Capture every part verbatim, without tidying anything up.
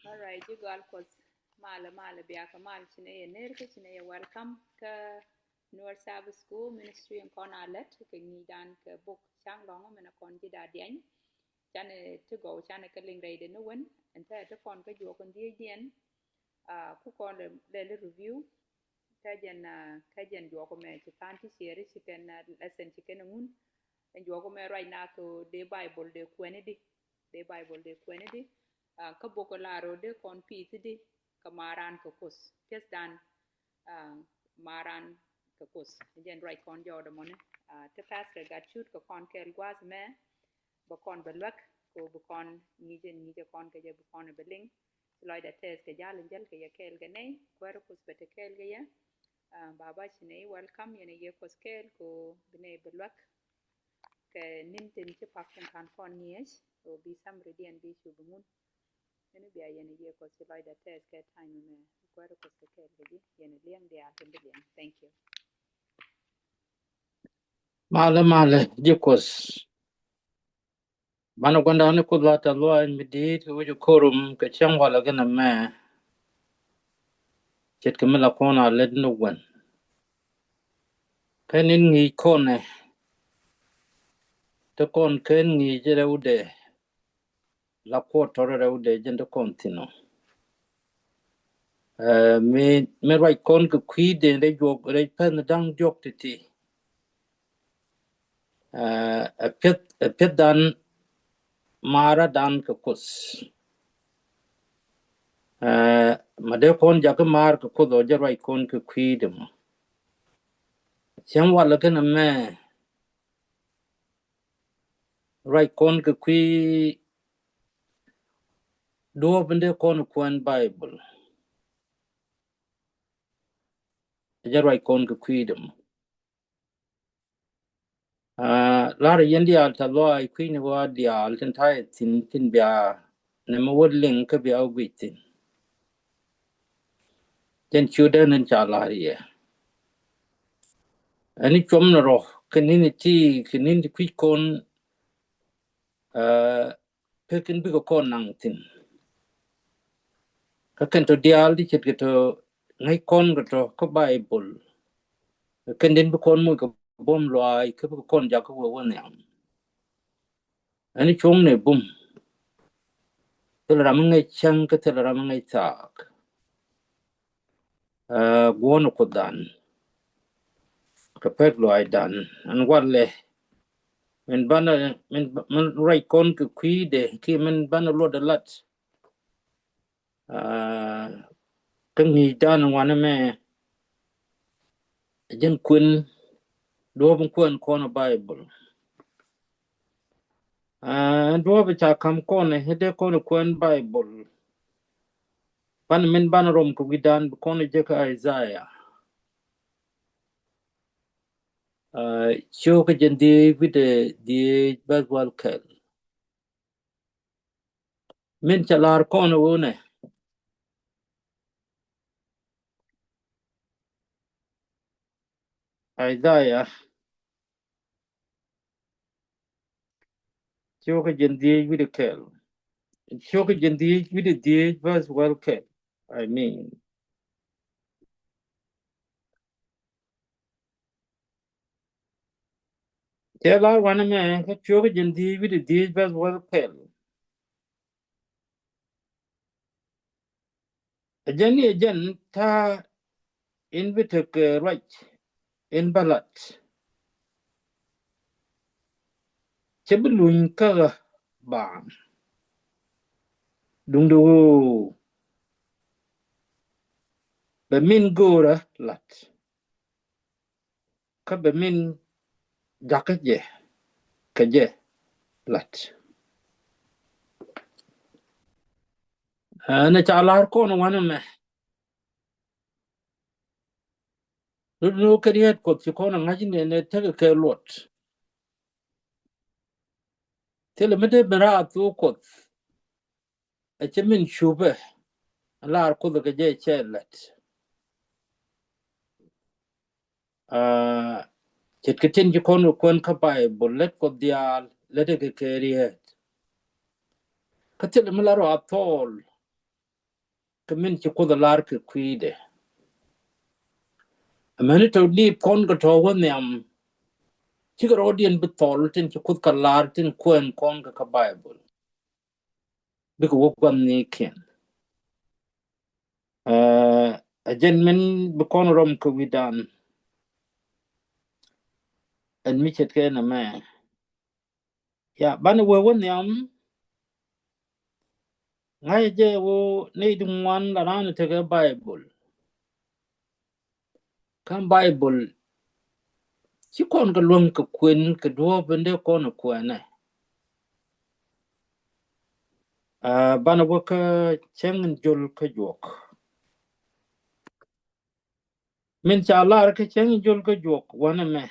All right, ji̱ gɔal Kuɔth malɛ, malɛ bia kɛ mal, ci nɛ yɛ ner kä ci nɛ yɛ welcome kä Nuer Sabbath School Ministry in kɔn a lät kɛ ŋi̱i̱cdan kɛ bok ca̱ŋ lɔ̱ŋ min a kɔn ji̱ da diany. Canɛ ti gɔw canɛ kä liŋ rɛydɛ ni wen ɛn te ti kɔn kä juɔk in dhiecdiɛn. Ku kɔn lɛ lɛ review kä jɛn kä jɛn juɔk mɛ ci than ti ciɛri ci kɛn lesson ci kɛn ŋun. Ɛn juɔk mɛ ruac na kɛ dee Bible dee kuɛni di, dee Bible dee kuɛni di. Kä bok lar ɔ dee kɔn piith di kɛ maran kɛ Kuoth, piɛthdan maran kɛ Kuoth. Jɛn ruac kɔn jɔɔdɛ mɔni ti pastor gat cut kɛ kɔn kɛɛl gua̱a̱th mɛ. Bɛ kɔn bɛ luäk kɛ bɛ kɔn ŋi̱i̱cɛ ŋi̱i̱cɛ kɔn kɛ jɛ bɛ kɔn bɛ liŋ. Ci lɔcdɛ tɛth kɛ jal in jäl kɛ yɛ kɛɛl kɛ nɛy kuäär Kuoth bɛ te kɛɛl kɛ yɛ. Baba ci nɛy welcome yɛn yɛ Kuoth kɛɛl kɛ bi nɛy bɛ luäk. Kɛ ni̱n tin ci pak tin kan kɔn ŋi̱eec kɛ bi samridiɛn bi cu bi ŋun. Ɛn bia yɛn yɛ Kuoth ci lɔcdɛ tɛth kɛ time mɛ kuäär Kuoth kɛ kɛɛl kɛ ji̱ yɛn liɛŋ diaal tin bi liɛŋ. Thank you. Malɛ malɛ ji̱ Kuoth. Banɛ gua̱ndani Kuoth la tɛth lɔaac mi di̱i̱t kɛ wi̱c ko̱rum kɛ cäŋ walɛ kɛn ɛmɛ. Ce̱tkɛ mi la kɔn a lät ni wen. Kɛn in ŋi̱i̱c kɔnɛ ti kɔn kɛn ŋi̱i̱c rɛwdɛ. La kuɔt tɔrɛ rɛwdɛ jɛn ti kɔn thi̱n ɔ. Mi ruac kɔn kɛ kui̱dɛ rɛy juɔk rɛy pɛn da̱ŋ diɔk ti̱ti̱. Ɛ piɛth ɛ piɛthdan maaradan kɛ Kuoth. Ma dee kɔn jakä maar kɛ Kuoth ɔ jɛ ruac kɔn kɛ kui̱dɛ mɔ. Cäŋ walɛ kɛn ɛmɛ ruac kɔn kɛ kui̱ duɔ̱ɔ̱p in dee kɔn kuɛn Bible. Jɛ ruac kɔn kɛ kui̱dɛ mɔ. Aa, lar yɛn diaal tɛth lɔaac kui̱ni wa diaal tin ta̱yɛ thi̱n tin bia nɛmɛ wä liŋ kä bia wä guic thi̱n. Jɛn ciötdä nin ca lar yɛ. Ɛn i̱ cuɔm ni rɔ kɛ ni̱n i̱ ti kɛ ni̱n ti kui̱c kɔn. Aa, pek in bikɛ kɔn naŋ thi̱n. Kä kɛn tɔ diaal ti ce̱tkɛ tɔ ŋäc kɔn kɛ tɔ kä Baibol. Kɛn den bi kɔn moc kɛ buɔ̱m lɔaac kä bikɛ kɔn jakä wee wä nhiam. Ɛn i̱ cuɔ̱ŋ ni bum. Thilɛ ram mi ŋäc cäŋ kä thilɛ ram mi ŋäc thaak. Aa, guɔ̱ɔ̱n Kuothdan kɛ pek lɔaacdan ɛn walɛ min banɛ min min ruac kɔn kɛ kui̱dɛ kiɛ min banɛ luɔtdɛ lat. Aa, kä ŋi̱i̱cdan wanɛ mɛ jɛn kuën duɔ̱ɔ̱p in kuɛn kɔn Baibol. Aa, duɔ̱ɔ̱p ca ka̱m kɔn i̱ dee kɔn kuɛn Baibol. Ban min ban rom kɛ wi̱dan bi kɔn jek Isaiah. Aa, cio̱o̱k jɛn dhieec wi̱dɛ dhieec bäth wäl kɛl. Min ca lar kɔn wunɛ. Isaiah. Cio̱o̱k jɛn dhieec wi̱dɛ kɛl. Cio̱o̱k jɛn dhieec wi̱dɛ dhieec bäth wäl kɛl. I mean. Cɛ lar wanɛ mɛ kä cio̱o̱k jɛn dhieec wi̱dɛ dhieec bäth wäl kɛl. Ɛ jɛn ni ɛ jɛn ta̱a̱ in bi tekɛ ruac in bä lat. Cɛ bi luny kä ɣä baaŋ. Duŋdɛ ɣöö bɛ min göörä lat. Kä bɛ min jakä jɛ kɛ jɛ lat. Ɛn ɛ ca lar kɔn wanɛ mɛ. Lut ni wä kɛ riet Kuɔth ci kɔn a ŋa̱c ni ɛn ɛ tekɛ kɛ luɔt. Thilɛ mi dee ben raar thok Kuɔth. Ɛ cɛ min cupɛ lar Kuoth kɛ jɛ cɛ lɛt. Aa, ce̱tkɛ tin ci kɔn kɛ kuɛn kä Baibol lɛt Kuɔth diaal lɛt kɛ kɛ riet. Kä thilɛ mi lar wa thɔɔl. kɛ min ci Kuoth ɛ lar kɛ kui̱dɛ. Amäni tɔ̱ liip kɔn kɛ tɔ̱ wä nhiam, cikɛ rɔɔdiɛn bi thɔl tin ci Kuoth kɛ lar tin kuɛn kɔn kɛ kä Baibol. Bikɛ wä gua̱thnikiɛn. Ɛ jɛn min bi kɔn rɔm kɛ wi̱dan. Ɛn mi ce̱tkɛ nɛmɛ. Ya, banɛ wee wä nhiam. Ŋa̱cä jɛ wä nɛy ti ŋuan la raan tekɛ Baibol. Kä Baibol ci kɔn kɛ luäŋ kɛ kuën kɛ duɔ̱ɔ̱p in dee kɔn kuɛnɛ. Ɛ, banɛ wä kä cäŋ in jol kä juɔk. Min ca lar kä cäŋ in jol kä juɔk wanɛ mɛ.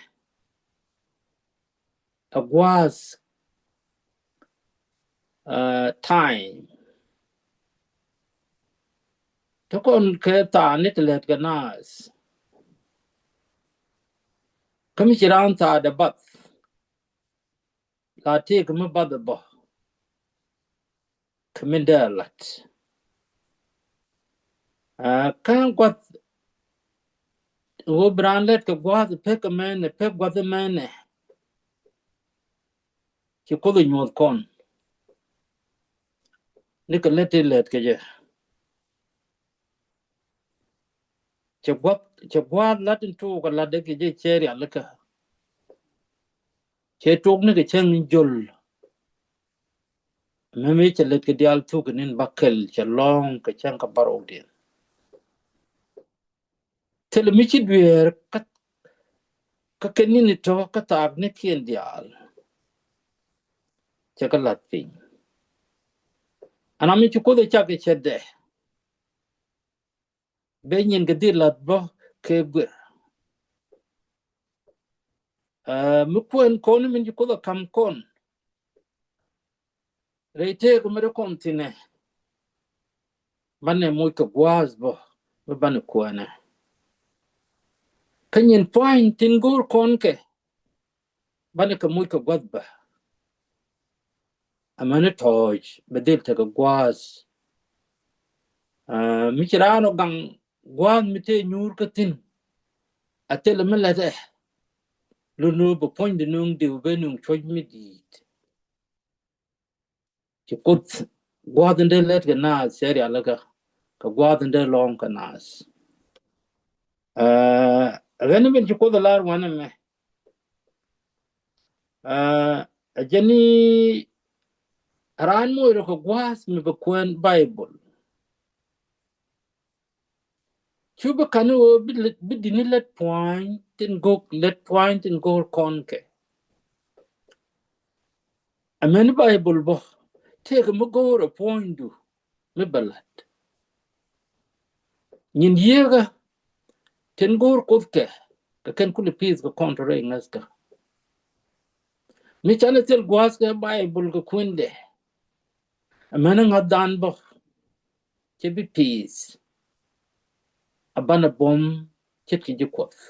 A gua̱a̱th, ɛ, time. Te kɔn kɛ thaani ti lät kɛ naath. Kä mi ci raan thaadɛ bath. La tëëk mi bath bä. Kɛ min dee a lat. Ɛ, kä gua̱th ɣöö bi raan lät kɛ gua̱th pek kɛ mɛnɛ, pek gua̱th mɛnɛ. Ci Kuoth ɛ nyuɔ̱th kɔn. Ni kɛ lät ti lät kɛ jɛ. Cɛ gua̱th, cɛ gua̱th lat in tuuk a lat dee kɛ jɛ cɛ rialikä. Cɛ tuuk ni kɛ cäŋ in jol. Mɛ mi cɛ lät kɛ diaal thuk inin ba kɛl cɛ lɔ̱ŋ kɛ cäŋ kä barɔwdiɛn. Thilɛ mi ci dueer kä, kä kɛ nini tɔ̱ kä thaaknikiɛn diaal. Cɛ kɛ la̱th piny. Ana mi ci Kuoth ɛ cak kɛ cɛ dɛ. Bɛ nyin kɛ dhil la̱th bä kɛ guir. Ɛ, mi kuɛn kɔn min ci Kuoth ɛ ka̱m kɔn. Rɛy tëëk mi ri kɔn thi̱nɛ. Banɛ moc kɛ gua̱a̱th bä mi banɛ kuɛnɛ. Kä nyin pua̱ny tin go̱o̱r kɔn kɛ. Banɛ kɛ moc kɛ gua̱th bä. Amäni tɔ̱ɔ̱c bɛ dhil tekɛ gua̱a̱th. Ɛ, mi ci raan ɔ gaŋ gua̱a̱th mi tëë nyuur kä thi̱n. A thilɛ mi lät ɛ. Luni bɛ puɔ̱ny di nuŋ diw bɛ nuŋ cuɔ̱c mi di̱i̱t. Ci Kuoth gua̱a̱th in dee lät kɛ naath cɛ rialikä. Kɛ gua̱a̱th in dee lɔ̱ŋ kɛ naath. Ɛ, ɣän min ci Kuoth ɛ lar wanɛ mɛ. Ɛ, ɛ jɛn i̱ raan moc rɔ kɛ gua̱a̱th mi bɛ kuɛn Baibol. Cu bi kani ɣöö bi lät, bi dini lät pua̱ny tin go̱o̱k, lät pua̱ny tin go̱o̱k kɔn kɛ. Amäni Baibol bä tëëkɛ mi go̱o̱r ɛ puɔ̱nydu mi bɛ la̱t. Nyin yieekä tin go̱o̱r Kuoth kɛ kɛ kɛn kulɛ pi̱i̱th kɛ kɔn tɔ̱ rɛy ŋäthkä. Mi canɛ thil gua̱a̱th kɛ Baibol kɛ kuëndɛ. Amäni ŋa̱thdan bä cɛ bi pi̱i̱th. A banɛ buɔ̱m ce̱tkɛ ji̱ Kuɔth.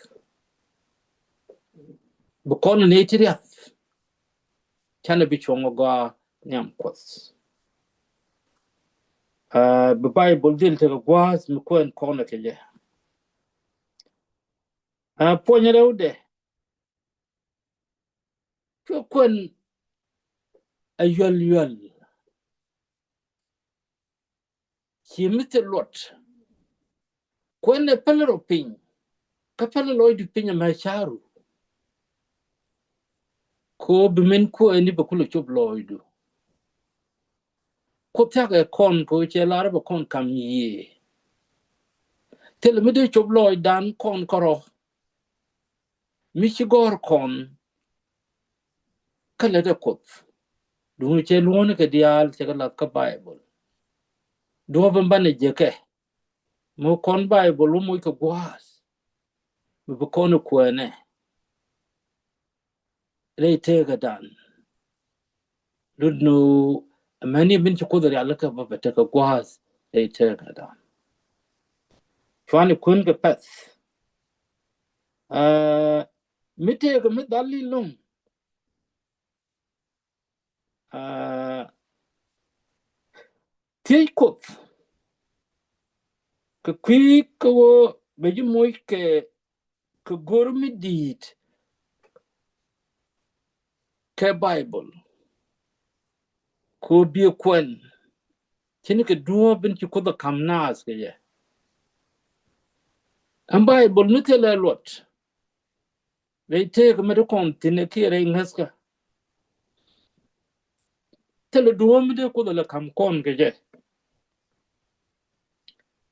Bi kɔn ni ti riath. Canɛ bi cuɔ̱ŋ a gɔaa nhiam Kuɔth. Ɛ, bi Baibol dhil tekɛ gua̱a̱th mi kuɛn kɔn kɛ jɛ. Ɛ, puɔ̱nyɛ rɛwdɛ. Cuɛ kuɛn a yuäl yuäl. Ci mi thil luɔt. Kuɛn ɛ pälɛ rɔ piny. Kä pälɛ lɔcdu piny ɛmɛ ca̱ru. Ko bi min kuɛni bɛ kulɛ cop lɔcdu. Kuoth thiakɛ kɔn ko cɛ lar bɛ kɔn kam yiëë. Thilɛ mi dee cop lɔcdan kɔn kärɔ. Mi ci gɔ̱r kɔn kä lät ɛ Kuoth. Duŋ cɛ luɔ̱ni kɛ diaal cɛ kɛ lath kä Baibol. Duɔ̱ɔ̱p in banɛ jekɛ. Mi kɔn Baibol wä moc kɛ gua̱a̱th. Mi bi kɔn ɛ kuɛnɛ. Rɛy tëëkädan. Lut nu amäni min ci Kuoth rialikä bä bɛ tekɛ gua̱a̱th rɛy tëëkädan. Cuani kuën kɛ pɛth. Ɛ, mi tëëkä mi dhal i̱ lo̱ŋ. Ɛ, thiec Kuoth. Kɛ kui̱ kä ɣöö bɛ ji̱ moc kɛ, kɛ go̱r mi di̱i̱t kɛ Baibol. Kɛ ɣöö biɛ kuɛn. Ci ni kɛ duɔ̱ɔ̱p in ci Kuoth ɛ ka̱m naath kɛ jɛ. Ɛn Baibol mi thilɛ luɔt. Rɛy tëëk mi ti kɔn thi̱n ɛ kiɛ rɛy ŋäthkä. Thilɛ duɔ̱ɔ̱p mi dee Kuoth ɛ lɛ ka̱m kɔn kɛ jɛ.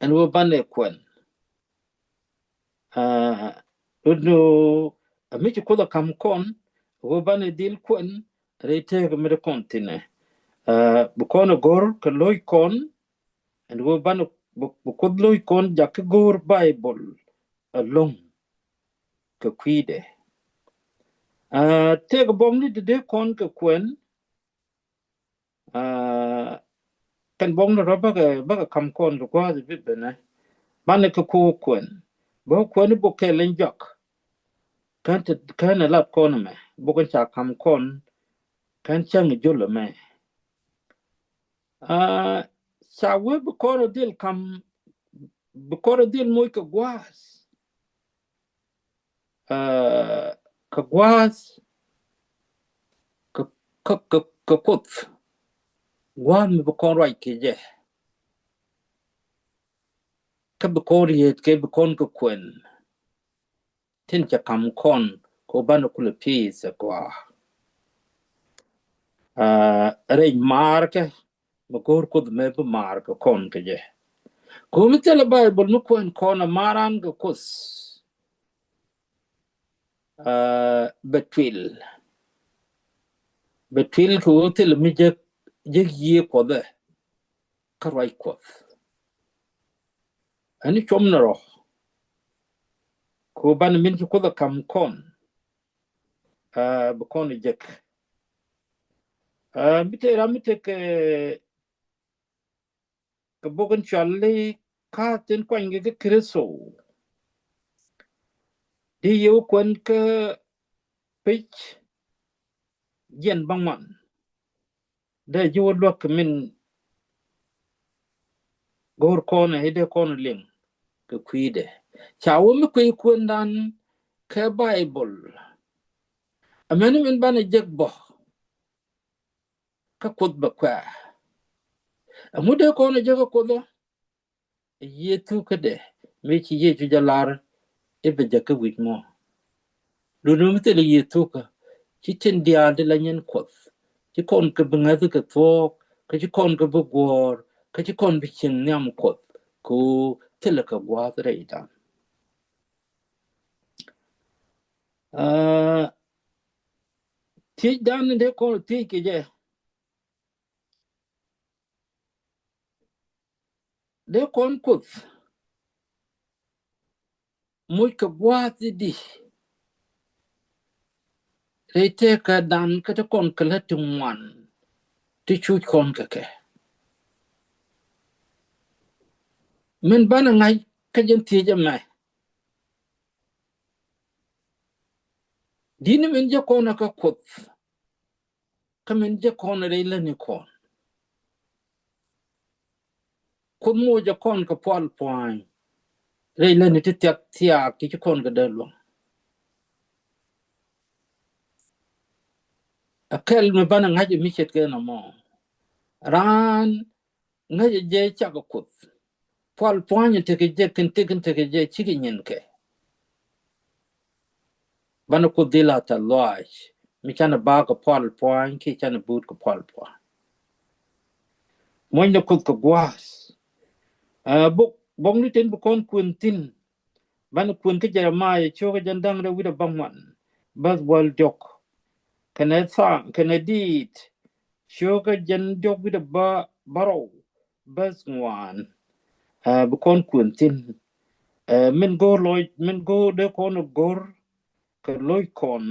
Ɛn ɣöö banɛ kuɛn. Aa, rut ni ɣöö a mi ci Kuoth ɛ ka̱m kɔn, ɣöö banɛ dhil kuɛn rɛy tëëk mi ti kɔn thi̱n ɛ. Aa, bi kɔn ɛ go̱r kɛ lo̱c kɔn, ɛn ɣöö banɛ bi, bi Kuoth lo̱c kɔn jakä go̱r Baibol ɛlɔ̱ŋ kɛ kui̱dɛ. Aa, tëëk buɔ̱kni ti dee kɔn kɛ kuɛn, aa, kɛn buɔ̱kni rɔ bäkɛ, bäkɛ ka̱m kɔn kɛ gua̱a̱th bi benɛ. Banɛ kɛ ko̱o̱k kuɛn. Bä kuɛn i̱ bok kɛl in jɔak. Kɛn te, kɛn ɛ lat kɔn ɛmɛ. Bok in ca ka̱m kɔn. Kɛn cäŋ i̱ jol ɛmɛ. Aa, ca wee bi kɔn rɔ dhil ka̱m, bi kɔn rɔ dhil moc kɛ gua̱a̱th. Aa, kɛ gua̱a̱th, kɛ, kɛ, kɛ, kɛ Kuoth. Gua̱a̱th mi bi kɔn ruac kɛ jɛ. Kä bi kɔn riet kɛ bi kɔn kɛ kuɛn. Tin cɛ ka̱m kɔn kɛ banɛ kulɛ pi̱i̱th ɛ gɔaa. Aa, rɛy maarkɛ, mi go̱o̱r Kuoth mɛ bi maarkɛ kɔn kɛ jɛ. Kɛ ɣöö mi thilɛ Baibol mi kuɛn kɔn ɛ maran kɛ Kuoth. Aa, bɛ tuil. Bɛ tuil kɛ ɣöö thilɛ mi jek, jek yiëë Kuɔth ɛ. Kä ruac Kuɔth. Ɛn i̱ cuɔm ni rɔ. Kɛ ɣöö banɛ min ci Kuoth ɛ ka̱m kɔn. Aa, bi kɔn ɛ jek. Aa, mi te ram mi te kɛ, kɛ bok in cɔal i̱ Ka̱a̱th tin kuany kɛ kä Kritho. Di yio̱w kuɛn kä pec jiɛn bäŋuan. Dee ji̱ wä luäk kɛ min go̱o̱r kɔn ɛ i̱ dee kɔn liŋ kɛ kui̱dɛ. Ca wä mi kui̱ kuëndan kɛ Baibol. Amäni min banɛ jek bä. Kä Kuoth bɛ kuɛ. Ɛŋu dee kɔn ɛ jek kä Kuoth ɔ? Ɛ Yecu kädɛ, mi ci Yecu jɛ lar i̱ bɛ jɛ kä wi̱c mɔ. Duundɛ mi thilɛ Yecu kä, ci tin diaal ti la nyin Kuɔth. Ci kɔn kɛ bi ŋäth kɛ thuɔɔk, kä ci kɔn kɛ bi guɔ̱ɔ̱r, kä ci kɔn bi cieŋ nhiam Kuɔth. Kɛ ɣöö thilɛ kɛ gua̱a̱th rɛydan. Aa, thiecdan in dee kɔn thiec kɛ jɛ. Dee kɔn Kuoth moc kɛ gua̱a̱th i̱di rɛy tëkädan kä ti kɔn kɛ lät ti ŋuan ti cuc kɔn kɛ kɛ. Min banɛ ŋa̱c kä jɛn thiec ɛmɛ. Di̱t ni min jɛ kɔn ɛ kä Kuoth. Kä min jɛ kɔn rɛy lätni kɔn. Kuoth moc jɛ kɔn kɛ pual pua̱ny. Rɛy lätni ti thiak thiaak ti ci kɔn kɛ dee luäŋ. Ɛ kɛl mi banɛ ŋa̱c ɛ mi ce̱tkɛ nɔmɔ. Raan ŋäcɛ jɛ cakɛ Kuoth. Pual pua̱ny in tekɛ jɛ, kɛn tek in tekɛ jɛ, cikɛ nyinkɛ. Banɛ Kuoth dhil a thil lɔaac mi canɛ ba̱a̱ kɛ pual pua̱ny kiɛ canɛ buut kɛ pual pua̱ny. Muɔ̱cnɛ Kuoth kɛ gua̱a̱th. Aa, bok, bok ni tin bi kɔn kuën thi̱n. Banɛ kuën kä Jeremaya cio̱kä jɛn da̱ŋ rɛw wi̱cdɛ bäŋuan, bäth wäl diɔ̱k. Kɛnɛ tha̱a̱ŋ, kɛnɛ Diit cio̱kä jɛn diɔ̱k wi̱cdɛ bä, bärɔw, bäth ŋuan. Aa, bi kɔn kuën thi̱n. Aa, min go̱o̱r loc, min go̱o̱r dee kɔn go̱o̱r kɛ loc kɔn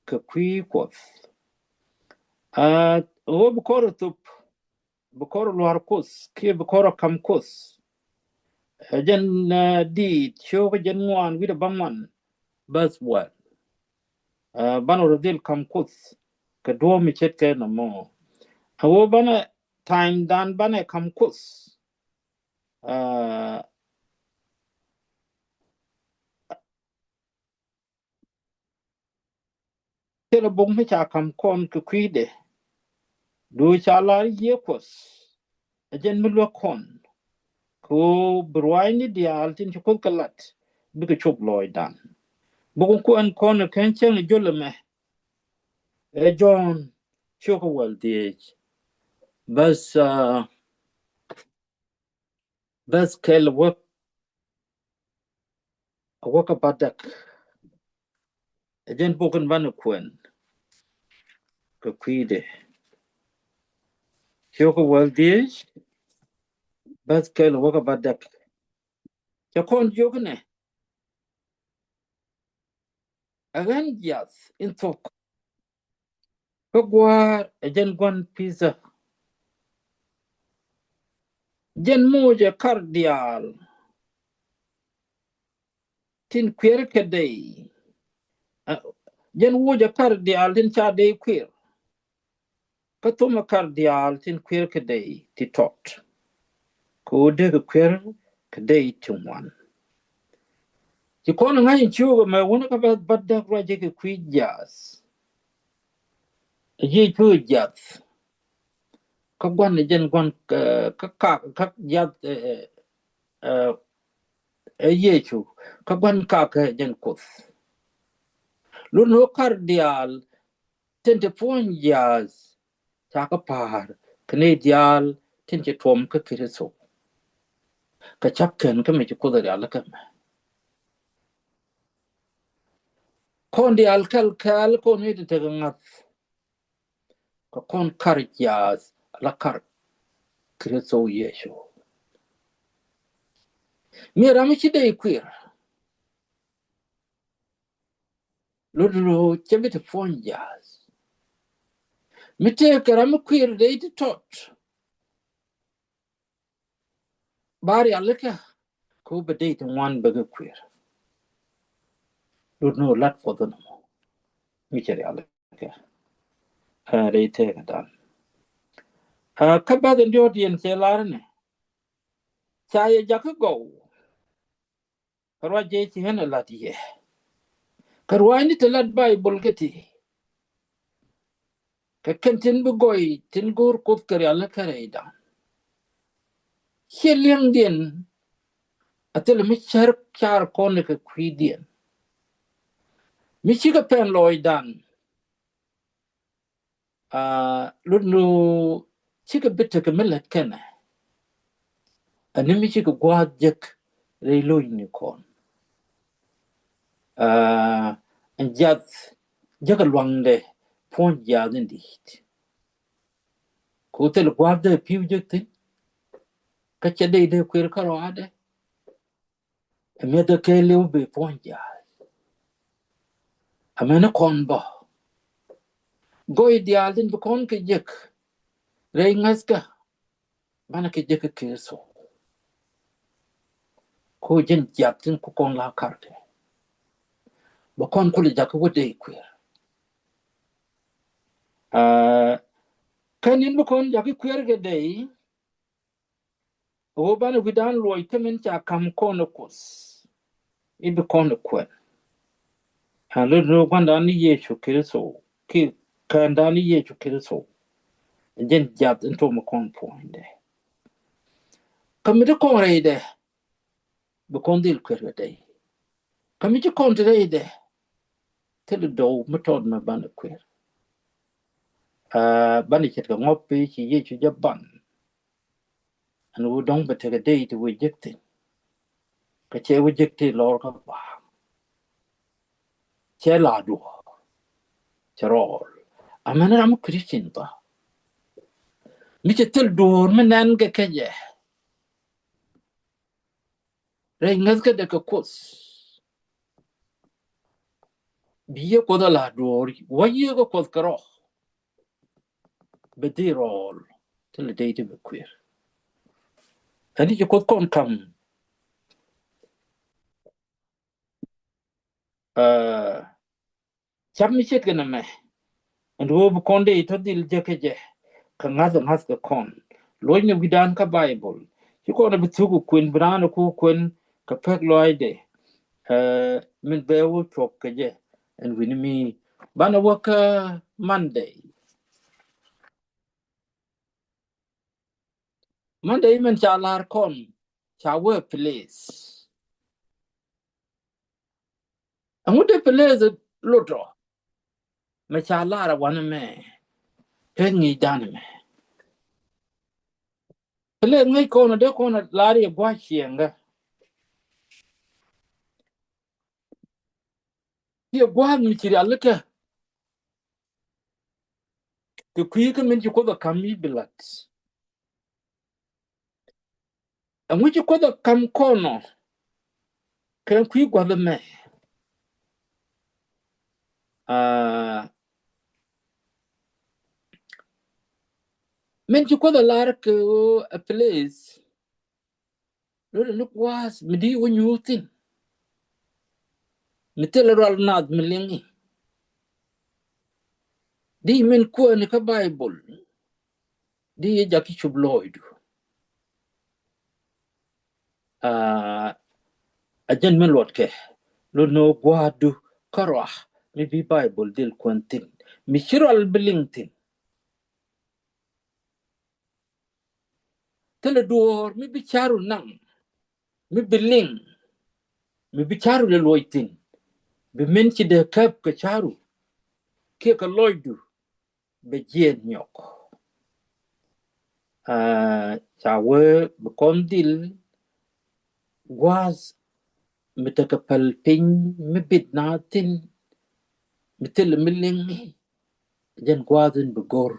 kɛ kui̱ Kuɔth. Aa, ɣöö bi kɔn rɔ thop, bi kɔn rɔ lua̱r Kuoth kiɛ bi kɔn rɔ ka̱m Kuoth. Ɛ jɛn, aa, Diit cio̱kä jɛn ŋuan wi̱cdɛ bäŋuan, bäth wäl. Aa, banɛ rɔ dhil ka̱m Kuoth kɛ duɔ̱ɔ̱p mi ce̱tkɛ nɔmɔ. Ɛ ɣöö banɛ ta̱a̱ŋdan banɛ ka̱m Kuoth. Aa, thilɛ bok mi ca ka̱m kɔn kɛ kui̱dɛ. Duɔ̱ɔ̱c ca lar Yiëë Kuɔth ɛ jɛn mi luäk kɔn, kɛ ɣöö bi ruaacni diaal tin ci Kuoth kɛ lat bikɛ cop lɔɔcdan. Bok in kuɛn kɔn ɛ kɛn cäŋ ɛ jol ɛmɛ ɛ Jɔ̱ɔ̱n ciökä wäl dhieec, bäth, ah, bäth kɛl wäk, wäkä bädäk. Ɛ jɛn bok in banɛ kuɛn kɛ kui̱dɛ. Ciökä wäl dhieec, bäth kɛl wäkä bädäk. Cɛ kɔn jiök inɛ, ɛ ɣän jiath in thuɔ̱k, kä Gua̱a̱r ɛ jɛn gua̱n pi̱thä. Jɛn mocɛ kar diaal tin kuier kɛ dey. Ɛ, jɛn wocɛ kar diaal tin ca dey kuier, kä thomɛ kar diaal tin kuier kɛ dey ti tɔt, kɛ ɣöö dee kɛ kuier kɛ dey ti ŋuan. Ci kɔn ŋa̱c in ciökɛ mɛ wunä kä bä, bädäk ruac jɛ kɛ kui̱ jiath. Ɛ jiec pi jiath. Kä gua̱n ɛ jɛn gua̱n, eh, kä kak, kä jiath, eh, eh, eh, ɛ Yecu. Kä gua̱n kak ɛ jɛn Kuoth. Lun ɣöö kar diaal tin te puɔ̱ny jiaath, ca kɛ pa̱a̱r kɛ nɛy diaal tin ci tuɔm kä Kritho, kɛ ca̱p kɛn kä mi ci Kuoth rialikä mɛ. Kɔn diaal kɛl kɛl kɔn nɛy ti tekɛ ŋa̱th, kɛ kɔn kar jiaath ala kar Kritho Yecu. Mi ram mi ci dey kuir, lot lo cɛ bi te puɔ̱ny jiaath. Mi tëëkɛ ram mi kuir dey ti tɔt, ba rialikä, kɛ ɣöö bɛ dey ti ŋuan bɛ kɛ kuir. Lot ni lat Kuɔth ni mɔ mi cɛ rialikä. Ɛ, rɛy tëëkädan. Ɛ, kä bäth in diɔ̱ɔ̱kdiɛn cɛ lar ni, ca yɛ jakä gɔw. Kä ruac jɛ ci ɣän ɛ lat yɛ. Kä ruaacni te lat Baibol kä ti, kɛ kɛn tin bi gɔy tin go̱o̱r Kuoth kɛ rialikä rɛydan. Ciɛ liɛŋdiɛn a thilɛ mi cär car kɔn kɛ kui̱diɛn. Mi cikɛ pɛn lɔɔcdan. Aa, lot ni ɣöö cikɛ bi tekɛ mi lät kɛnɛ. Ani mi cikɛ gua̱a̱th jek rɛy lo̱cni kɔn. Aa, ɛn jiath jek ɛ luaŋdɛ puɔ̱ny jiath in di̱i̱t. Kɛ ɣöö thil gua̱a̱th dee pi̱w jek thi̱n. Kä cɛ dey dee kuer kä rɔaadɛ. Ɛ mi̱eth ɛ kɛɛliw bi puɔ̱ny jiaath. Amäni kɔn bä gɔy diaal tin bi kɔn kɛ jek rɛy ŋäthkä, banɛ kɛ jek kä Kritho. Ko jɛn jiath tin ku kɔn la karkɛ, bɛ kɔn kulɛ jakä wä dey kuer. Aa, kɛn in bi kɔn jakä kuer kɛ dey, ɣöö banɛ wi̱dan luɔc kä min ca ka̱m kɔn ɛ Kuoth, i̱ bi kɔn ɛ kuɛn. Ɛ lot ni ɣöö gua̱ndan ni Yecu Kritho, kiɛ kändan ni Yecu Kritho, jɛn jiath in tuɔmɛ kɔn puɔ̱nydɛ. Kä mi ti kɔn rɛydɛ, bi kɔn dhil kuer kɛ dey. Kä mi ci kɔn ti rɛydɛ, thil dɔw mi tɔt mɛ banɛ kuer. Aa, banɛ ce̱tkɛ ŋɔp i̱ ci Yecu jɛ ban. Ɛn ɣöö dɔ̱ŋ bɛ tekɛ dey ti wee jek thi̱n. Kä cɛ wee jek ti lɔr kä ba. Cɛ la duɔ̱ɔ̱r. Cɛ rɔɔl. Amäni ram mi Christian ba, mi cɛ thil duɔ̱ɔ̱r mi nɛn kɛ kɛ jɛ rɛy ŋäthkädɛ kɛ Kuoth. Bi yɛ Kuoth a la duɔ̱ɔ̱r, wä yɛ kɛ Kuoth kɛ rɔ. Bɛ dhil rɔɔl thilɛ dey ti bɛ kuer. Ɛn ti ci Kuoth kɔn ka̱m. Aa, cap mi ce̱tkɛ nɛmɛ, ɛn ɣöö bi kɔn dey tɔ dhil jek kä jɛ kɛ ŋa̱th ɛ ŋa̱th kɛ kɔn. Lo̱cnɛ wi̱dan kä Baibol, ci kɔn ɛ bi thuk kɛ kuën, bi raan ɛ ku kuën kɛ pek lɔaacdɛ. Aa, min bɛ wä cuɔk kɛ jɛ, ɛn wi̱ni mi Banɛ wä kä Monday. Monday min ca lar kɔn ca wee place. Ɛŋu dee place lotɔ mɛ ca lar a wanɛ mɛ. Peth ŋi̱i̱c danɛ mɛ. Place ŋäc kɔn dee kɔn lar yɛ gua̱a̱c ciɛŋä. Yɛ gua̱a̱th mi ci rial kɛ kɛ kui̱ kä min ci Kuoth ɛ ka̱m mi bi la̱t. Ɛŋu ci Kuoth ɛ ka̱m kɔn ɔ kɛ kui̱ gua̱th ɛmɛ? Aa, min ci Kuoth ɛ lar kɛ ɣöö a place. Lotdɛ ni gua̱a̱th mi di wä nyuur thi̱n. Mi thilɛ rual naath mi liŋ i̱ di min kuäär ni kä Baibol. Di yɛ jak ki cup lɔɔcdu. Aa, a jɛn mi luɔtkɛ lot ni gua̱a̱thdu kärɔa mi bi Baibol dhil kuän thi̱n mi ci rual bi liŋ thi̱n. Thilɛ duɔ̱ɔ̱r mi bi ca̱ru naŋ mi bi liŋ mi bi ca̱ru lɛ luɔc thi̱n. Bi min ci dee käp kɛ ca̱ru kiɛ kɛ lɔcdu bɛ jiɛɛn nyɔk. Aa, ca wee bi kɔn dhil gua̱a̱th mi tekɛ päl piny mi bit na thi̱n mi thilɛ mi liŋ i̱ jɛn gua̱a̱th in bi go̱r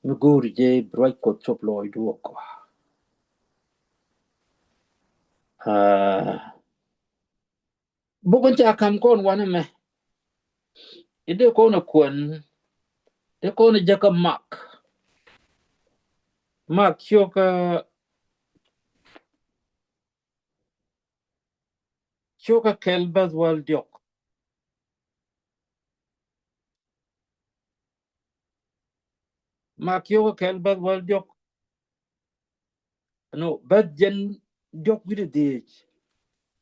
mi go̱r jɛ bi ruac Kuɔth cop lɔɔcdu ɔ kɔa. Aa, buk in ca ka̱m kɔn wanɛ mɛ. I̱ dee kɔn ɛ kuɛn dee kɔn ɛ jäkä Mak. Mak ciokä ciokä kɛl bäth wäl diɔk. Mak ciokä kɛl bäth wäl diɔk. No, bäth jɛn diɔk wi̱cdɛ dhieec.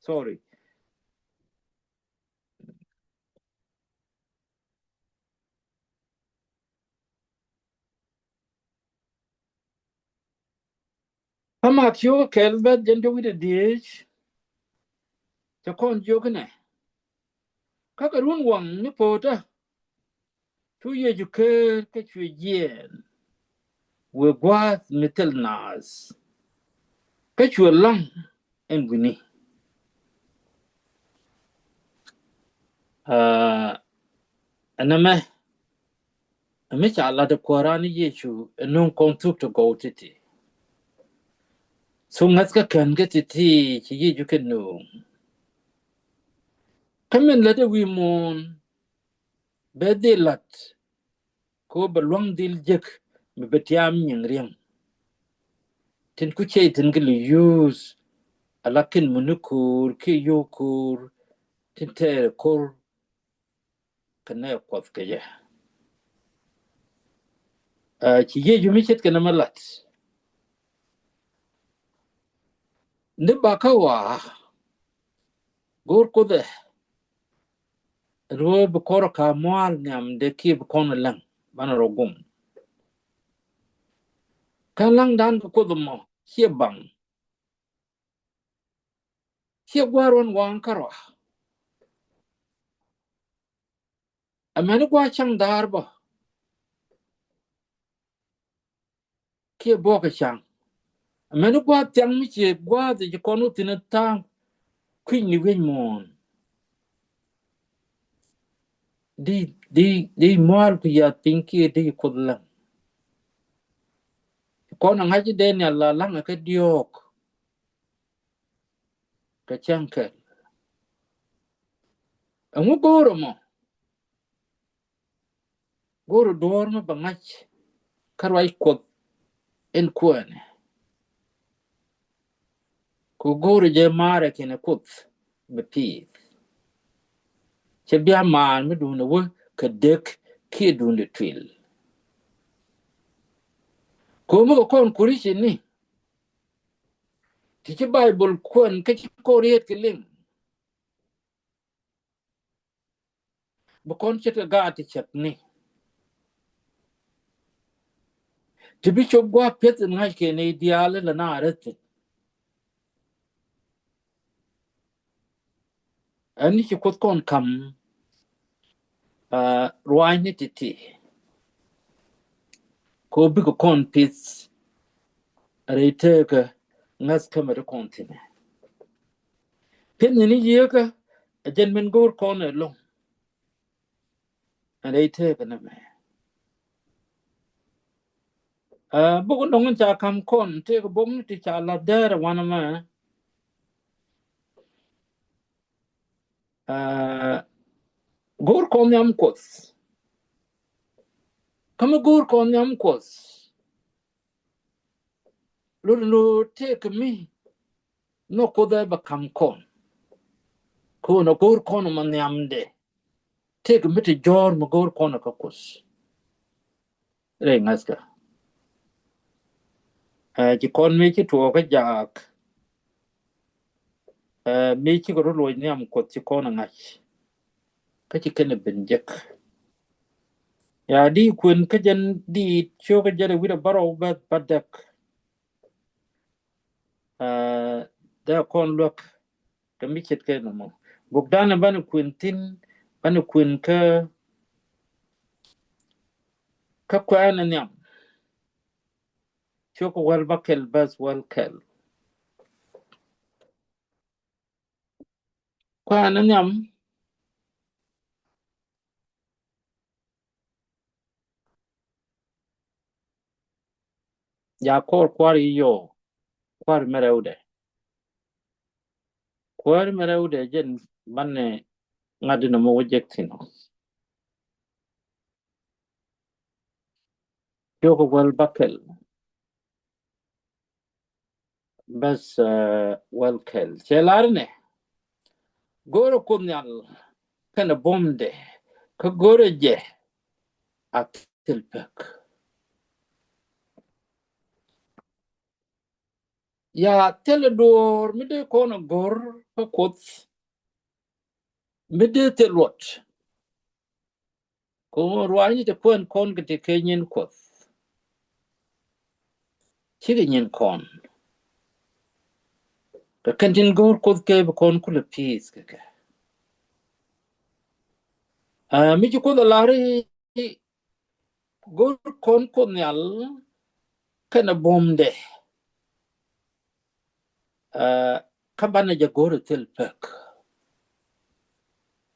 Sorry. Kä Mak ciokä kɛl bäth jɛn diɔk wi̱cdɛ dhieec. Cɛ kɔn jiök inɛ. Kä kɛ run waŋ ni po̱o̱tä cu Yecu ker kä cuɛ jiɛɛn wëë gua̱a̱th mi thil naath. Kä cuɛ laŋ ɛn wi̱ni. Aa, ɛn ɛmɛ ɛmɛ ca lat ɛ Kuääran ni Yecu ɛ nöŋ kɔn thuk ti gɔw ti̱ti̱. Thuk ŋäth kä kɛn kä ti̱ti̱ ci Yecu kɛ nöŋ. Kä min lät ɛ wi̱i̱ muɔ̱ɔ̱n bɛ dhil la̱t. Ko bɛ lua̱ŋ dhil jek mi bɛ tiam nyiŋ riɛŋ. Tin ku cey tin ki li yuuth ala kin muni ko̱o̱r ki yo̱o̱ ko̱o̱r tin tɛɛrɛ ko̱r kɛ nɛ Kuɔth kɛ jɛ. Aa, ci Yecu mi ce̱tkɛ nɛmɛ la̱t. Ni bakä waa go̱o̱r Kuoth ɛ ruɔ̱ɔ̱ bi kɔr ka mua̱a̱l nhiam dee kiɛ bi kɔn läŋ banɛ rɔ gum. Kä läŋdan kɛ Kuoth mɔ ciɛ baŋ. Ciɛ gua̱a̱r wan waŋ kärɔa. Amäni gua̱a̱r caŋ da̱a̱r bä kiɛ buɔ̱kɛ caŋ. Amäni gua̱a̱r thiaŋ mi ciɛ gua̱a̱r thiɛ ci kɔn wä thi̱n tha̱a̱ŋ kui̱ny ni wi̱c muɔ̱ɔ̱n. Di di di mua̱a̱l ku yath piny kiɛ di Kuoth läŋ. Kɔn a ŋa̱c i̱ Daniel la laŋ a kä diɔ̱ɔ̱k. Kɛ cäŋ kɛl ɛŋu go̱o̱rä mɔ? Go̱o̱rä duɔ̱ɔ̱r mi bɛ ŋa̱c kä ruac Kuɔth in kuäänɛ. Ku go̱o̱rä jɛ maarɛ kɛnɛ Kuoth bɛ pi̱i̱th. Cɛ bia maar mi duundɛ wä kɛ dek kiɛ duundɛ tuil. Ko̱o̱m mi kɛ kɔn Kuricini ti ci Baibol kuɛn kä ci kɔn riet kɛ liŋ. bi kɔn ce̱tkɛ gaat ti cäk ni. Ti bi cop gua̱a̱th piɛth in ŋa̱c kɛ ni diaal ilɛ na räth thi̱n. Ɛn ni ci Kuoth kɔn ka̱m, ah, ruaacni ti̱ti̱. Kɛ ɣöö bikɛ kɔn pith rɛy teekä ŋäth kä mɛ ti kɔn thi̱n. Pith ni ni yieekä ɛ jɛn min go̱o̱r kɔn ɛlɔ̱ŋ. Ɛn rɛy teekä ni mɛ. Ah, buk in dɔ̱ŋ in ca ka̱m kɔn, tëëkɛ bok ni ti ca la̱th däär ɛ wanɛ mɛ. Ah, go̱o̱r kɔn nhiam Kuɔth. Kä mi go̱o̱r kɔn nhiam Kuɔth, lot in ɣöö tëëkɛ mi nhɔk Kuoth ɛ bɛ ka̱m kɔn. Kɛ ɣöö nɔ go̱o̱r kɔn mɔ nhiamdɛ. Tëëkɛ mi ti jɔ̱ɔ̱r mi go̱o̱r kɔn kä Kuoth rɛy ŋa̱thkä. Ɛ, ci kɔn mi ci tuɔɔk kä jaak. Ɛ, mi cikɛ rɔ luɔc nhiam Kuɔth ci kɔn ɛ ŋa̱c. Kä ci kɛn ɛ ben jek. Ya di kuën kä jɛn di ciökä jɛn ɛ wi̱cdɛ bärɔw bä, bä däk. Ɛ, dee kɔn luäk kɛ mi ce̱tkɛ nɔmɔ. Bukdan banɛ kuën thi̱n, banɛ kuën kä, kä Kuäär ni nhiam. Ciökä wäl bäkɛl bäth wäl kɛl. Kuäär ni nhiam. Ya kɔr kuäär i̱ yɔ, kuäär mɛ rɛwdɛ. Kuäär mɛ rɛwdɛ jɛn banɛ ŋa̱t di nɔmɔ wä jek thi̱n. Ciökä wäl bäkɛl bäth, eh, wäl kɛl. Cɛ lar nɛ, go̱o̱rɛ Kuoth Nhial kɛnɛ buɔ̱mdɛ, kä go̱o̱rɛ jɛ a thil pek. Ya thilɛ duɔ̱ɔ̱r mi dee kɔn a go̱r kä Kuoth, mi dee thil luɔt. Kɛ ɣöö ruaacni ti kuɛn kɔn kɛ ti kɛ nyin Kuɔth. Cikɛ nyin kɔn. Kɛ kɛn tin go̱r Kuoth kɛ bi kɔn kulɛ pi̱i̱th kɛ kɛ. Ɛ, mi ci Kuoth a lar i̱ go̱r kɔn Kuoth Nhial kɛnɛ buɔ̱mdɛ. Ɛ, kä banɛ jɛ go̱r ɛ thil pek.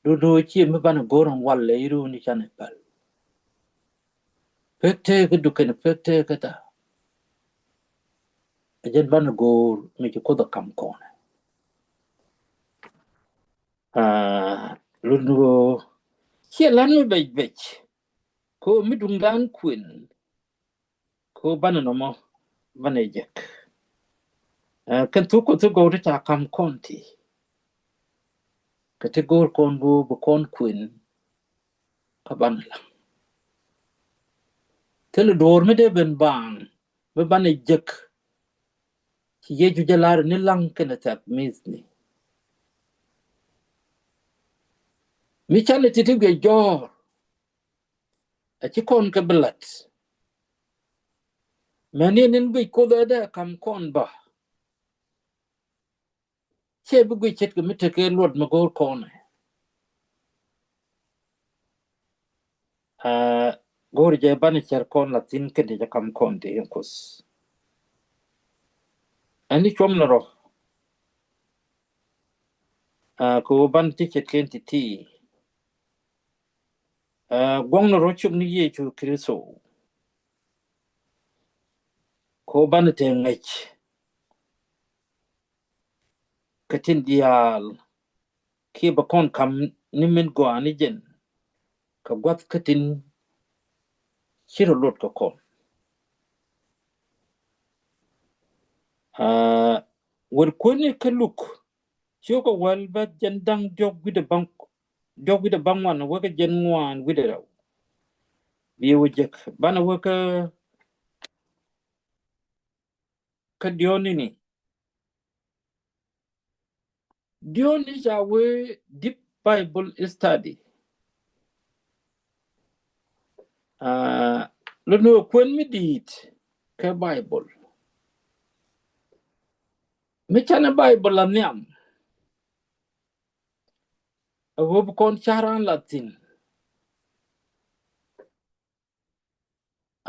Do̱do̱ ciɛ mi banɛ go̱r ɛn walɛ i̱ runi canɛ päl. Pek tëëkä dukɛn pek tëëkä tha. Ɛ jɛn banɛ go̱r mi ci Kuoth ɛ kam kɔnɛ. Aa, lun ɣöö ciɛ lan mi bɛc bɛc. Kɛ ɣöö mi duŋdan kuën. Kɛ ɣöö banɛ nɔmɔ banɛ jek. Aa, kɛn thuk Kuɔth ti gɔw ti ca kam kɔn ti. Kɛ ti go̱o̱r kɔn ɣöö bi kɔn kuën. Kä banɛ laŋ. Thilɛ duɔ̱ɔ̱r mi dee ben baaŋ mi banɛ jek. Ci Yecu jɛ lar ni laŋ kɛnɛ thiak mi̱thni. Mi canɛ ti̱ti̱ guiɛ jɔ̱ɔ̱r. A ci kɔn kɛ bi la̱t. Mɛn yɛn in guic Kuoth ɛ dee kam kɔn bä. Ciɛ bi guic ce̱tkɛ mi tekɛ luɔt mi go̱o̱r kɔnɛ. Aa, go̱o̱r jɛ banɛ cär kɔn la thi̱n kɛn ti jɛ kam kɔn ti in Kuoth. Ɛn ni cuɔm ni rɔ. Aa, kɛ ɣöö banɛ ti ce̱tkɛn ti ti. Aa, guɔ̱ŋ ni rɔ cop ni Yecu Kritho. Kɛ ɣöö banɛ te ŋäc. Kä tin diaal kiɛ bɛ kɔn kam ni min gɔaa ni jɛn kɛ gua̱th kä tin ci rɔ lot kɛ kɔn. Aa, wër kuäni kä Luk ciökä wäl bä jɛn da̱ŋ diɔ̱k wi̱dɛ baŋ, diɔ̱k wi̱dɛ baŋ wan wä kä jɛn ŋuan wi̱dɛ rɛw. Bi wä jek banɛ wä kä, kä diɔ̱ɔ̱ni ni. Diɔ̱ɔ̱ni ca wee deep Bible study. Aa, lotni ɛ kuɛn mi di̱i̱t kɛ Baibol. Mi canɛ Baibol a nhiam, ɛ ɣöö bi kɔn ca̱r an la thi̱n.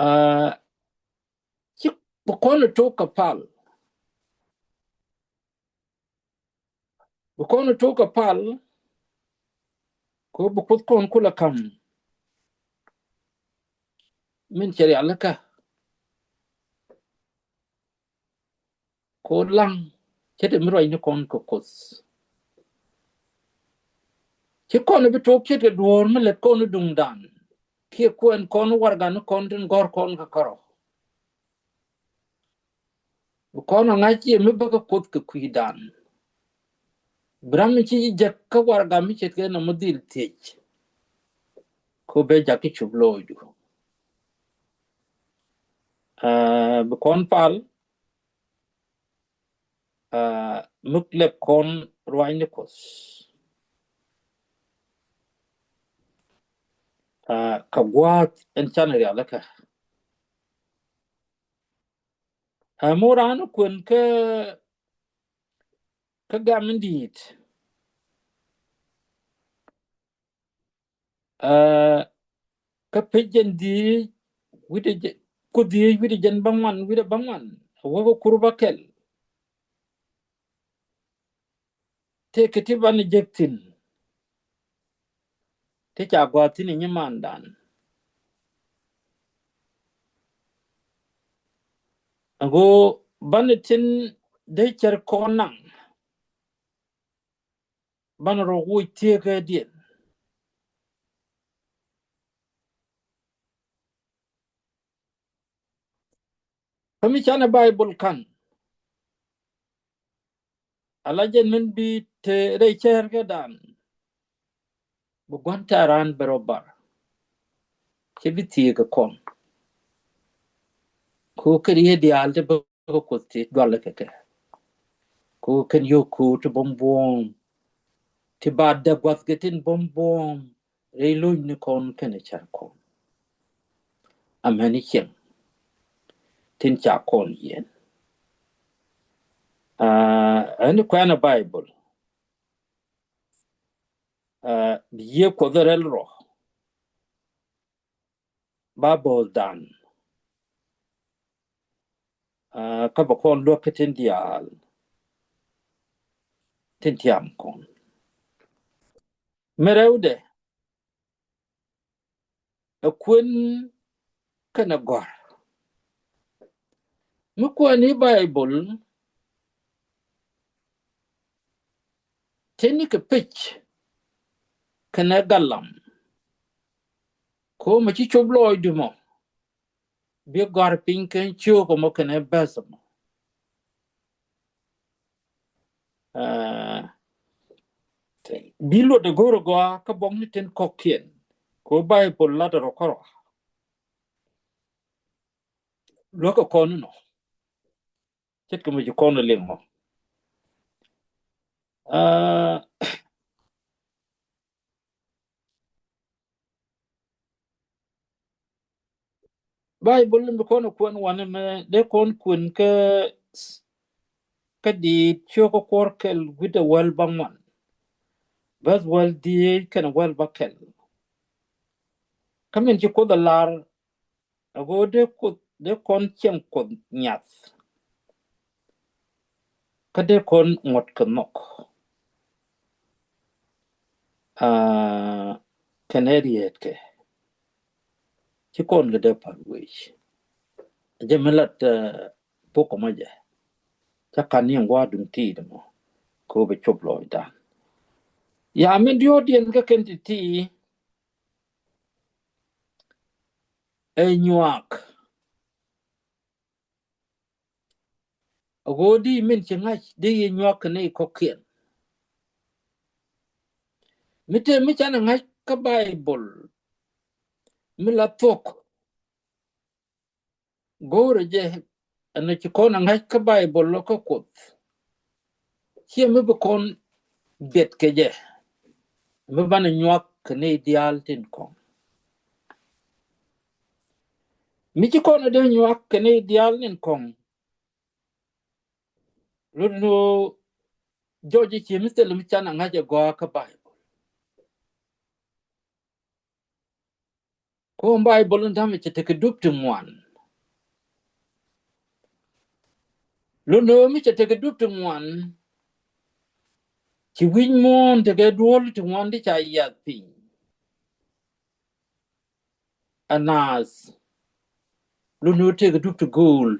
Aa, ci bi kɔn ɛ tok kɛ pal. Bi kɔn ɛ tok kɛ pal, kɛ ɣöö bi Kuoth kɔn kulɛ ka̱m min cɛ rialikä. Kɛ ɣöö laŋ ce̱t ɛ mi ruacni kɔn kɛ Kuoth. Ci kɔn ɛ bi tok ce̱tkɛ duɔ̱ɔ̱r mi lät kɔn i̱ duŋdan kiɛ kuɛn kɔn i̱ warɛgani kɔn tin gɔ̱r kɔn kɛ kärɔ̱. Bi kɔn ɛ ŋa̱c ciɛ mi bäkɛ Kuoth kɛ kui̱dan. Bi ram mi ci ji̱ jek kä warɛga mi ce̱tkɛ nɔmɔ dhil thiec. Kɛ ɣöö bɛ jakä cup lɔɔcdu. Aa, bi kɔn pal, aa, mi lɛp kɔn ruacni Kuɔth. Aa, kɛ gua̱a̱th ɛn canɛ rialikä. Aa, mi wä raan kuɛn kä, kä gam in di̱i̱t. Aa, kä pec jɛn dhiec wi̱cdɛ jɛ-, ku dhiec wi̱cdɛ jɛn bäŋuan, wi̱cdɛ bäŋuan, a wäk ɛ kur bäkɛl. Tëëkɛ ti banɛ jek thi̱n. Ti ca gɔaa thi̱n ɛ nyimandan. Ago banɛ tin dee cär kɔn naŋ. Banɛ rɔ woc thieekädiɛn. Kä mi canɛ Baibol ka̱n, ala jɛn min bi te rɛy cärkädan, bi gua̱n ta̱a̱ raan bɛ rɔ bar. Cɛ bi thieekä kɔn. Kɛ ɣöö kɛn yee diaal ti bä kä Kuoth ti dualɛ kɛ kɛ. Kɛ ɣöö kɛn yio̱w ko̱o̱t ti buɔ̱m buɔ̱ɔ̱m, ti ba däk gua̱thkɛ tin buɔ̱m buɔ̱ɔ̱m rɛy lo̱cnikɔn kɛnɛ cärkɔn. Amäni cieŋ tin ca kɔn yiɛn. Aa, ɛn kuɛnɛ Baibol. Aa, bi yiëë Kuɔth rɛl rɔ. Ba bo̱o̱thdan. Aa, kä bɛ kɔn luäk kä tin diaal tin tiam kɔn. Mi rɛwdɛ, ɛ kuën kɛnɛ gɔ̱r. Mi kuɛni Baibol, tëë nikɛ pec kɛnɛ galam. Kɛ ɣöö mɛ ci cop lɔɔcdu mɔ, bi gɔ̱a̱r piny kɛn ciöök ɛmɔ kɛnɛ bäth ɛmɔ. Aa, bi luɔt ɛ go̱o̱r ɛ gɔaa kä buɔkni tin kɔ̱kiɛn. Kɛ ɣöö Baibol latdɛ rɔ kärɔa. Luäk ɛ kɔn inɔ. Ce̱tkɛ mi ci kɔn ɛ liŋ mɔ. Aa, Baibol mi kɔn kuɛn wanɛ mɛ dee kɔn kuɛn kä, kä Diit ciök kä kuɔr kɛl wi̱cdɛ wäl bäŋuan. Bäth wäl dhieec kɛnɛ wäl bäkɛl. Kä min ci Kuoth ɛ lar, a ɣöö dee Kuoth, dee kɔn cieŋ Kuɔth nyath. Kä dee kɔn ŋuɔ̱t kɛ nhɔk. Aa, kɛnɛ rieetkɛ. Ci kɔn kɛ dee pa̱r wec. Jɛ mi lat, aa, pok kɔmɔ jɛ. Ca ka̱n ni ɛn gua̱a̱r duŋ ti̱i̱t mɔ. Kɛ ɣöö bɛ cop lɔɔcdan. Ya min diɔ̱ɔ̱kdiɛn kä kɛn ti̱ti̱. Ɛ nyuak. A ɣöö di min ci ŋa̱c di yi nyuak kɛ ni kɔ̱kiɛn. Mi te mi canɛ ŋa̱c kä Baibol mi la thuɔ̱k. Go̱o̱rɛ jɛ ɛn ci kɔn a ŋa̱c kä Baibol lɔ kä Kuoth. Ciɛ mi bi kɔn biɛt kɛ jɛ. Mi banɛ nyuak kɛ ni diaal tin kɔn. Mi ci kɔn a dee nyuak kɛ nɛy diaal ni kɔŋ. Lot ni ɣöö jɔc i̱ ci mi thil mi can a ŋa̱c a gɔaa kä Baibol. Kɔn Baibol in da̱mɛ cɛ tekɛ dup ti ŋuan. Lot ni ɣöö mi cɛ tekɛ dup ti ŋuan, ci wi̱c muɔ̱ɔ̱n tekɛ duɔl ti ŋuan ti ca yiath piny. Anath, lot ni ɣöö tekɛ dup ti go̱o̱l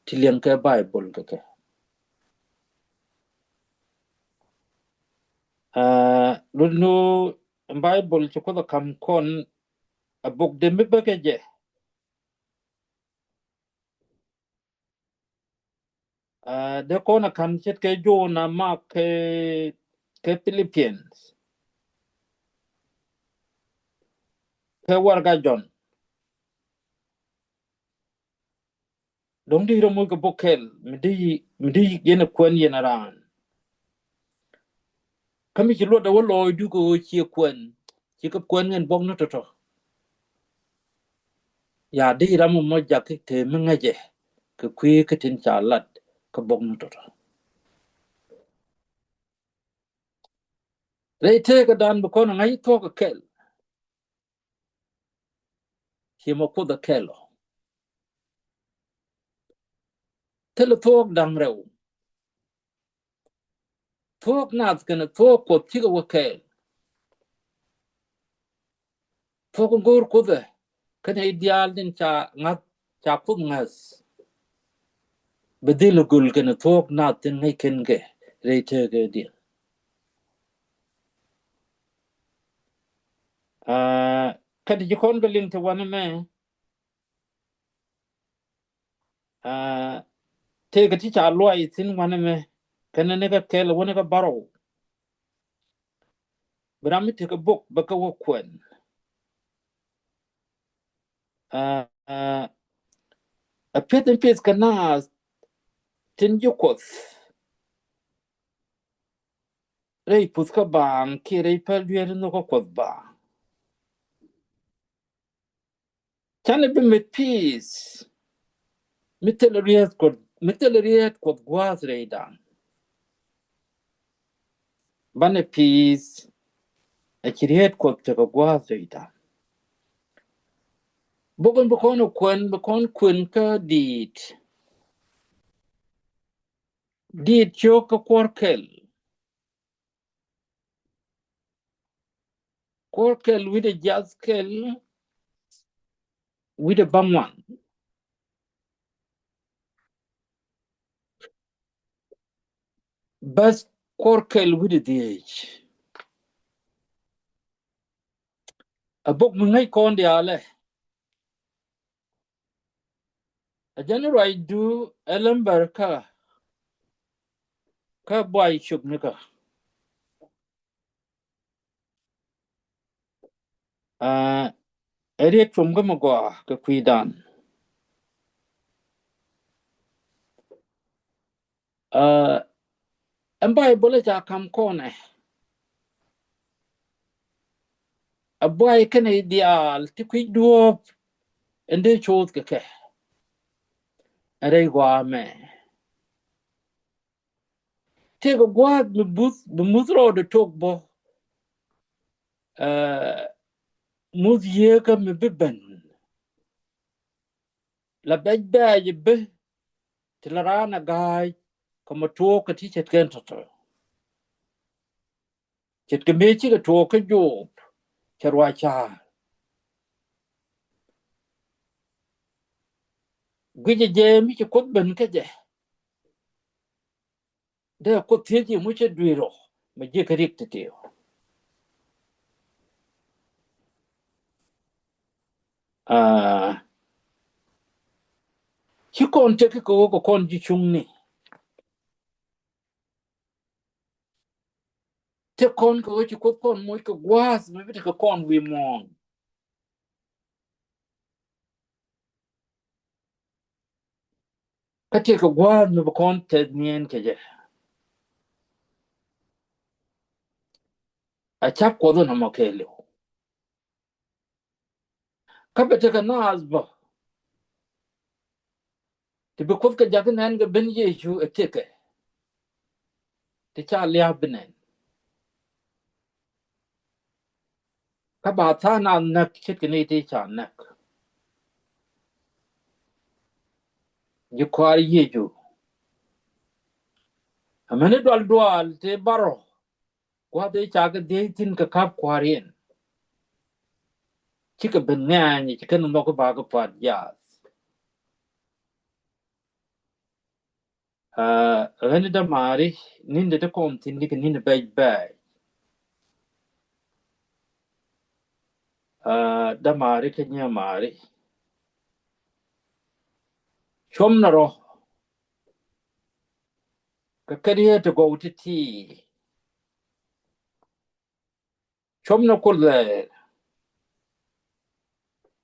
ti liɛŋ kɛ Baibol kɛ kɛ. Aa, lot ni ɣöö Baibol ci Kuoth a ka̱m kɔn a bok dee mi bäkɛ jɛ. Aa, dee kɔn a ka̱n ce̱tkɛ Jona, Mak, kɛ, kɛ Philippians, kɛ warɛga Jɔ̱ɔ̱n. Dɔ̱ŋ di rɔ moc kɛ bok kɛl mi di, mi di yɛn a kuɛn yɛn a raan. Kä mi ci luɔt a wä lɔɔcdu kɛ ɣöö ciɛ kuɛn, ci kɛ kuɛn ŋɛn bɔk ni tɔ̱tɔ̱. Ya di ram mɔ jak kɛ te mi ŋäcɛ kɛ kui̱ kä tin ca lat kä bɔk ni tɔ̱tɔ̱. Rɛy tëëkä dan bi kɔn a ŋa̱c thuɔ̱k kɛ kɛl. Ci mɔ Kuoth a kɛl ɔ. Thilɛ thuɔ̱k da̱ŋ rɛw. Thuɔ̱k nath kɛnɛ thuɔ̱k Kuɔth cikɛ wä kɛɛl. Thuɔ̱k in go̱o̱r Kuoth ɛ kɛnɛ i̱ diaal tin ca ŋa̱th, ca Kuoth ŋa̱th. Bi dhil go̱l kɛnɛ thuɔ̱k nath tin ŋäc kɛn kɛ rɛy tëëkɛ diɛn. Aa, kä ti ci kɔn kɛ liŋ ti wanɛ mɛ. Aa, tëëkɛ ti ca luay thi̱n wanɛ mɛ kɛnɛ ni kɛ kɛl wä ni kɛ bärɔw. Bi ram mi tekɛ bok bɛ kɛ wä kuɛn. Aa, aa, a piɛth in piɛth kɛ naath tin ji̱ Kuɔth rɛy puth kä baaŋ kiɛ rɛy päl dueer in nhɔk kä Kuɔth baaŋ. Canɛ bi met pi̱i̱th mi thilɛ riet Kuɔth, mi thilɛ riet Kuɔth gua̱a̱th rɛydan. Banɛ pi̱i̱th a ci riet Kuɔth tekɛ gua̱a̱th rɛydan. Bok in bi kɔn a kuɛn, bi kɔn kuɛn kä diit. Diit ciök kä kuɔr kɛl. Kuɔr kɛl wi̱cdɛ jiath kɛl wi̱cdɛ bäŋuan. Bäth kuɔr kɛl wi̱cdɛ dhieec. A bok mi ŋäc kɔn diaalɛ. A jɛn ruacdu ɛ lɛmbär kä, kä buay cop ni kä. Aa, ɛ riet cuɔm kä mi gɔaa kɛ kui̱dan. Aa, ɛn Baibol ɛ ca ka̱m kɔnɛ. A buay kɛnɛ i̱ diaal ti kui̱c duɔ̱ɔ̱p ɛn dee coth kɛ kɛ. Ɛ rɛy gɔaa mɛ. Tëëkɛ gua̱a̱th mi buth, bi muth rɔɔdɛ tok bä. Aa, muth yieekä mi bi ben. La bɛc bɛɛc i̱ bi ti la raan a ga̱a̱c kɛ mɔ tuɔɔk kɛ ti ce̱tkɛn tɔ̱tɔ̱. Ce̱tkɛ mëë cikɛ tuɔɔk kä Job cɛ ruac ca̱a̱r. Guicɛ jɛ mi ci Kuoth ben kä jɛ. Dee Kuoth thiec i̱ mucä dui̱r rɔ mɛ ji̱ kä rik ti̱ti̱. Aa, ci kɔn tek kɛ ɣöö kɛ kɔn ji̱ cuŋni. Tek kɔn kɛ ɣöö ci Kuoth kɔn moc kɛ gua̱a̱th mi bi tekɛ kɔn wi̱i̱ muɔ̱ɔ̱n. Kä tëëkɛ gua̱a̱th mi bi kɔn tɛth niɛn kɛ jɛ. A cak Kuɔth in ɔmɔ kɛɛliw. Kä bɛ tekɛ naath bä Ti bi Kuoth kɛ jakä nɛn kɛ ben Yecu ɛ tëkɛ ti ca lia̱a̱ bi nɛn. Kä ba tha̱a̱ŋ nath näk ce̱tkɛ ni ti ca näk. Ji̱ kɔaar Yecu. Amäni dual dual ti bärɔw. Gua̱th i̱ ca kɛ dhiec thi̱n kɛ ka̱p kua̱r in. Cikɛ ben ŋɛ̈ny ci kɛn nhɔk i̱ ba kɛ pua̱t jaath. Ɣän i̱ dämaari ni̱n de ti kɔm thi̱n ni kɛ ni̱n i̱ bɛc bɛc. Dämaari kä nyimaari. Cuɔm ni rɔ kɛ kɛn yee ti gɔw ti̱ti̱. Cuɔm ni Kuoth ɛ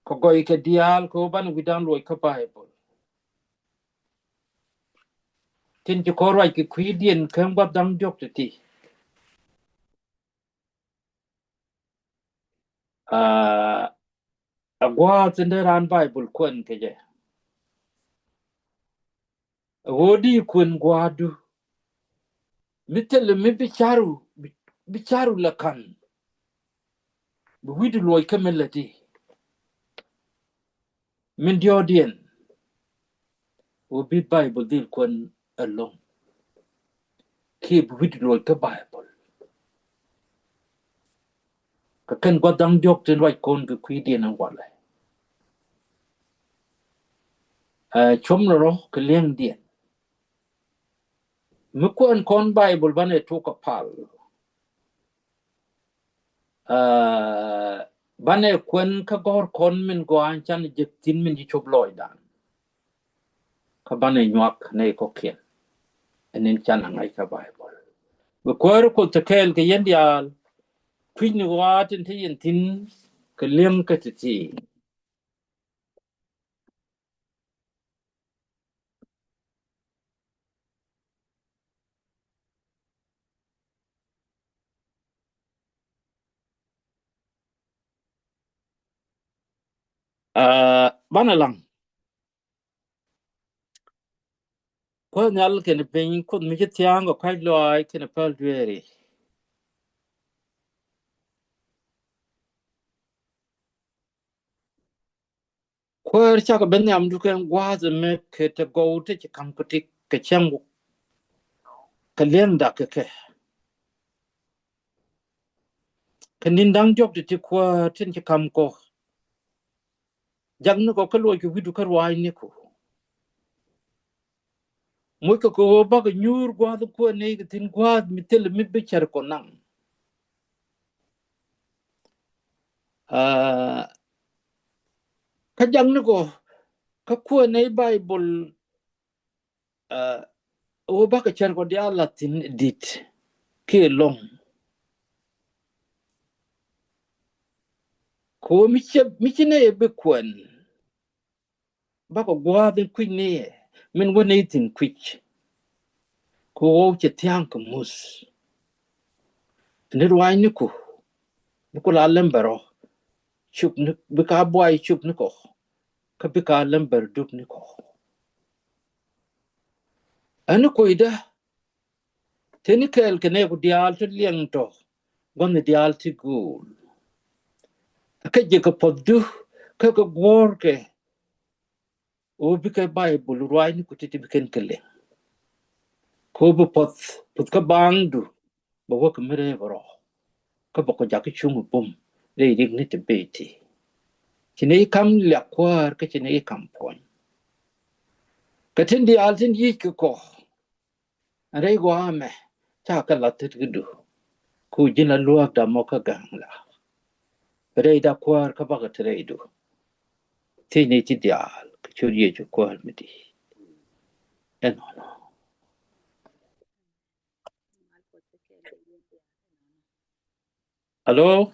kɛ gɔy kɛ diaal kɛ ɣöö banɛ wi̱dan luɔc kä Baibol. Tin ci kɔn ruac kɛ kui̱diɛn kä gua̱th da̱ŋ diɔ̱k ti̱ti̱. Aa, a gua̱a̱th in dee raan Baibol kuɛn kɛ jɛ. A ɣöö di kuɛn gua̱a̱du mi thilɛ mi bi ca̱ru, bi, bi ca̱ru la ka̱n. Bi wi̱cdu luɔc kä mi lät i̱ min diɔ̱ɔ̱diɛn. Wä bi Baibol dhil kuɛn ɛlɔ̱ŋ. Kiɛ bi wi̱cdu luɔc kä Baibol. Kɛ kɛn gua̱th da̱ŋ diɔ̱k tin ruac kɔn kɛ kui̱diɛn ɛn walɛ. Ɛ, cuɔm ni rɔ kɛ liɛŋdiɛn. Mi kuɛn kɔn Baibol banɛ tuk kɛ pal. Aa, banɛ kuɛn kä gɔ̱r kɔn min gɔaa in can jek thi̱n min ci cop lɔcdan. Kä banɛ nyuak nɛy kɔ̱kiɛn. Ɛn in can a ŋa̱c kä Baibol. Bi kuäär Kuoth te kɛɛl kɛ yɛn diaal. Kui̱c ni ɣɔaa tin te yɛn thi̱n kɛ li̱eŋ kä ti̱ti̱. Aa, banɛ laŋ. Kuäär nhial kɛnɛ piny, Kuoth mi ci thia̱a̱ŋ kɛ kua̱c lɔaac kɛnɛ päl dueeri. Kuäär cakɛ ben nhiamdu kɛn gua̱a̱th ɛmɛ kɛ te gɔw te ci ka̱m kɛ ti kɛ cäŋ kɛ liɛŋ dak kɛ kɛ. Kɛ ni̱n da̱ŋ diɔ̱k ti ti kuäär tin ci ka̱m kɔ. Jak ni kɔ kä luɔc kɛ wi̱du kä ruaacniku. Moc kɛ kɛ ɣöö bakɛ nyuur gua̱a̱th kuäär nɛy kɛ thi̱n gua̱a̱th mi thilɛ mi bi cär kɔ naŋ. Aa, kä jak ni kɔ kä kuäär nɛy Baibol, aa, ɣöö bakɛ cär kɔ diaal la thi̱n di̱t kiɛ lɔ̱ŋ. Kɛ ɣöö mi ci, mi ci nɛy ɛ bi kuɛn. Bakɔ gua̱a̱th in kui̱c ni yɛ min wä nɛy thi̱n kui̱c. Kɛ ɣöö cɛ thia̱a̱ŋ kɛ muth. Ni ruaacniku bi ku la lɛmbɛr rɔ cuk ni, bi ka buay cuk ni kɔ. Kä bi ka lɛmbɛr dup ni kɔ. Ɛn ni kui̱dä Teni kɛɛl kɛ nɛɛku diaal ti liɛŋ tɔ gua̱thni diaal ti gööl. Kä jɛ kɛ puɔ̱thdu kä kɛ guɔ̱ɔ̱rkɛ. Ɣöö bikɛ Baibol ruaacniku ti̱ti̱ bi kɛn kɛ liŋ. Kä ɣöö bi puɔ̱th puɔ̱th kä baaŋdu bɛ wä kɛ mi rɛɛ bɛ rɔ. Kä bɛ kɔ jakä cuŋ bum rɛy ri̱kni ti beti. Ci nɛ i̱ kam liak kuäär kä ci nɛ i̱ kam puɔ̱ny. Kɛ tin diaal tin yic kɛ kɔ. Ɛn rɛy gɔaa mɛ ca kɛ lath tetkädu. Ku ji̱n la luääk da mɔ kä ga̱a̱ŋ la. Rɛy da kuäär kä bakɛ te rɛydu. Thiecni ti diaal kɛ ciöt Yecu kuäär mi di̱i̱t. Ɛnɔnɔ. Alo.